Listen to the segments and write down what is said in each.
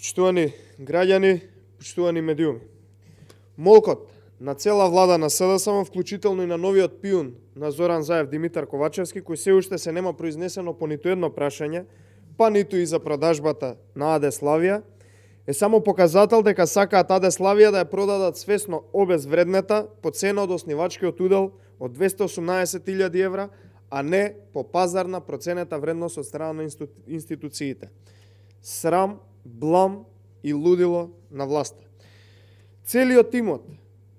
Почитувани граѓани, почитувани медиуми. Молкот на цела влада на СДСМ, вклучително и на новиот пиун на Зоран Заев Димитар Ковачевски, кој се уште се нема произнесено по ниту едно прашање, па ниту и за продажбата на АД Славија, е само показател дека сакаат АД Славија да ја продадат свесно обезвреднета по цена од оснивачкиот удел од 218.000 евра, а не по пазарна проценета вредност од страна на институциите. Срам, блам и лудило на власта. Целиот имот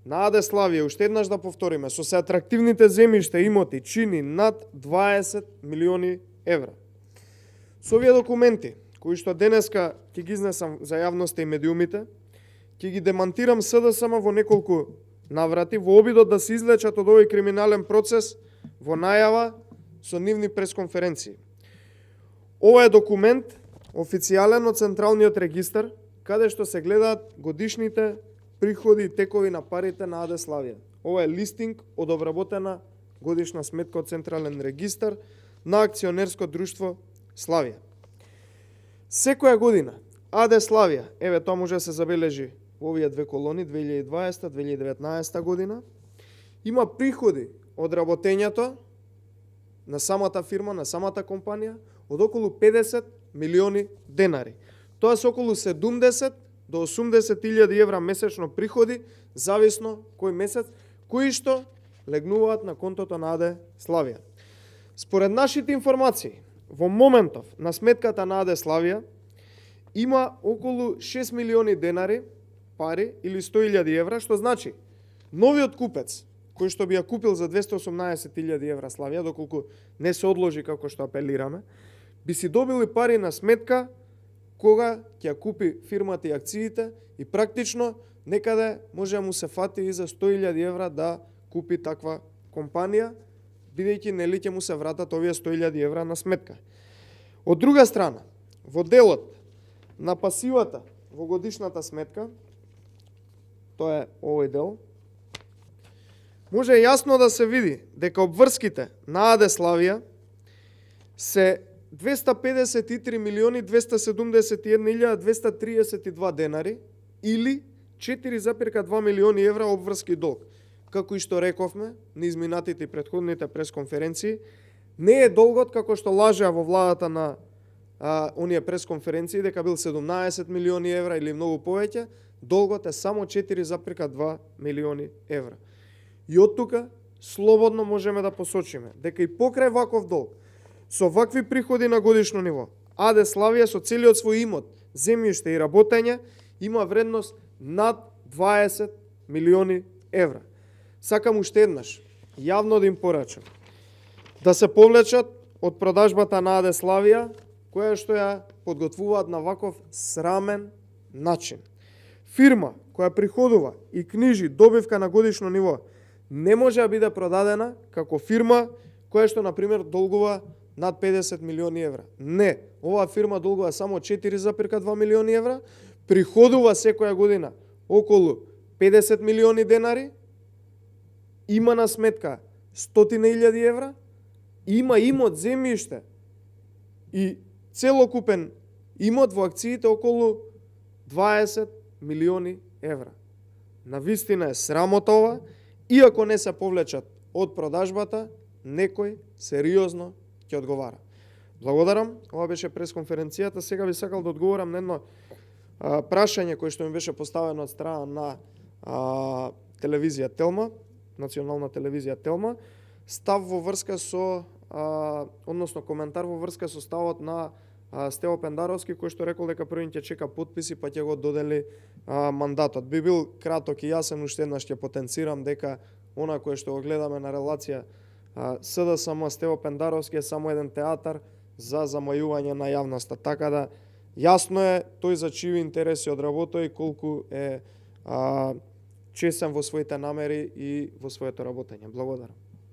на АД Славија, уште еднаш да повториме, со се атрактивните земјишта имоти чини над 20 милиони евра. Со овие документи, кои што денеска ќе ги изнесам за јавноста и медиумите, ќе ги демантирам СДСМ во неколку наврати во обидот да се излечат од овој криминален процес во најава со нивни пресконференции. Ова е документ официјален од Централниот регистар, каде што се гледаат годишните приходи и текови на парите на АД Славија. Ова е листинг од обработена годишна сметка од Централен регистар на акционерско друштво Славија. Секоја година АД Славија, еве тоа може да се забележи во овие две колони, 2020-2019 година, има приходи од работењето на самата фирма, на самата компанија, од околу 50 милиони денари. Тоа се околу 70 до 80.000 евра месечно приходи, зависно кој месец, кои што легнуваат на контото на АД Славија. Според нашите информации, во моментов на сметката на АД Славија има околу 6 милиони денари, пари или 100.000 евра, што значи новиот купец, кој што би ја купил за 218.000 евра Славија, доколку не се одложи како што апелираме, би си добили пари на сметка кога ќе ја купи фирмата и акциите и практично некаде може да му се фати и за 100.000 евра да купи таква компанија, бидејќи нели ќе му се вратат овие 100.000 евра на сметка. Од друга страна, во делот на пасивата во годишната сметка, тоа е овој дел, може јасно да се види дека обврските на АД Славија се 253 милиони 271.232 денари или 4,2 милиони евра обврски долг. Како и што рековме на изминатите и претходните пресконференции, не е долгот како што лажеа во владата на оние пресконференции дека бил 17 милиони евра или многу повеќе, долгот е само 4,2 милиони евра. И од тука слободно можеме да посочиме дека и покрај ваков долг, со вакви приходи на годишно ниво, АД Славија со целиот свој имот, земјиште и работење има вредност над 20 милиони евра. Сакам уште еднаш јавно да им порачам да се повлечат од продажбата на АД Славија, која што ја подготвуваат на ваков срамен начин. Фирма која приходува и книжи добивка на годишно ниво не може да биде продадена како фирма која што, например, долгува над 50 милиони евра. Не, оваа фирма долгува само 4,2 милиони евра, приходува секоја година околу 50 милиони денари, има на сметка 100.000 евра, има имот земјиште и целокупен имот во акциите околу 20 милиони евра. Навистина е срамота ова, иако не се повлечат од продажбата, некој сериозно ќе одговара. Благодарам, ова беше пресконференцијата. Сега би сакал да одговорам на едно прашање кое што ми беше поставено од страна на телевизија Телма, национална телевизија Телма, став во врска со, односно коментар во врска со ставот на Стево Пендаровски, кој што рекол дека првин ќе чека потписи па ќе го додели мандатот. Би бил краток и јасен, уште еднаш ќе потенцирам дека она кое што го гледаме на релација СДСМ Стево Пендаровски е само еден театар за замајување на јавноста. Така да јасно е тој за чиви интереси одработува и колку е чесен во своите намери и во своето работење. Благодарам.